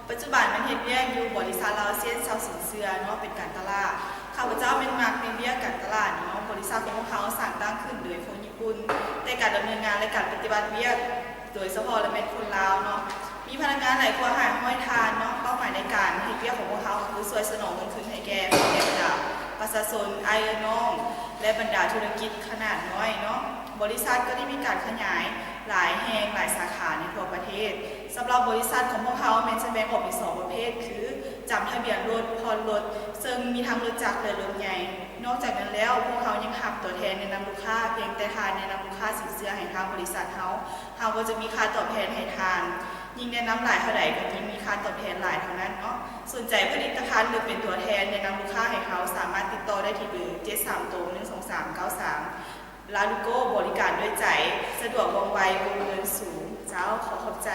ປັດຈຸບັນແມ່ນເຮັດວຽກຢູ່ບໍລິສັດລາວເຊັນຊາວສິນເຊື່ອເນາະ ເປັນການຕະຫຼາດ. ຂ້າພະເຈົ້າແມ່ນມັກໃນວຽກການຕະຫຼາດເນາະ. ບໍລິສັດຂອງພວກເຮົາສ້າງຕັ້ງຂຶ້ນໂດຍຄົນຍີ່ປຸ່ນ, ແຕ່ການດຳເນີນງານ ແລະ ການປະຕິບັດວຽກໂດຍສະເພາະລະແມ່ນຄົນລາວເນາະ. ມີພະນັກງານຫຼາຍກວ່າຫ້າຮ້ອຍທ່ານເນາະ. ເປົ້າໝາຍໃນການເຮັດວຽກຂອງພວກເຮົາກໍຄືຊ່ວຍສະໜອງເງິນທຶນໃຫ້ແກ່ພໍ່ແມ່ບັນດາປະຊາຊົນ, ອ້າຍເອື້ອຍນ້ອງ ແລະ ບັນດາທຸລະກິດຂະໜາດນ້ອຍເນາະ. ບໍລິສັດກໍໄດ້ມີການຂະຫຍາຍຫຼາຍແຫ່ງ, ຫຼາຍສາຂາໃນທົ່ວປະເທດ. ສຳລັບບໍລິສັດຂອງພວກເຮົາແມ່ນຈະແບ່ງອອກເປັນສອງປະເພດ ຄືຈຳທະບຽນລົດ, ຜ່ອນລົດ, ເຊິ່ງມີທັງລົດຈັກ ແລະ ລົດໃຫຍ່. ນອກຈາກນັ້ນແລ້ວ, ພວກເຮົາຍັງຮັບຕົວແທນແນະນຳລູກຄ້າ. ພຽງແຕ່ທ່ານແນະນຳລູກຄ້າສິນເຊື່ອໃຫ້ທາງບໍລິສັດເຮົາ, ເຮົາກໍຈະມີຄ່າຕອບແທນໃຫ້ທ່ານ. ຍິ່ງແນະນຳຫຼາຍເທົ່າໃດ ກໍຍິ່ງມີຄ່າຕອບແທນຫຼາຍເທົ່ານັ້ນເນາະ. ສົນໃຈຜະລິດຕະພັນ ຫຼື ເປັນຕົວແທນແນະນຳລູກຄ້າໃຫ້ເຮົາ, ສາມາດຕິດຕໍ່ໄດ້ທີ່ເບີ ເຈັດສາມໂຕ ໜຶ່ງສອງສາມ ເກົ້າສາມ. ລາລູໂກ ບໍລິການດ້ວຍໃຈ, ສະດວກ ວ່ອງໄວ, ວົງເງິນສູງ. ເຈົ້າ, ຂໍຂອບໃຈ.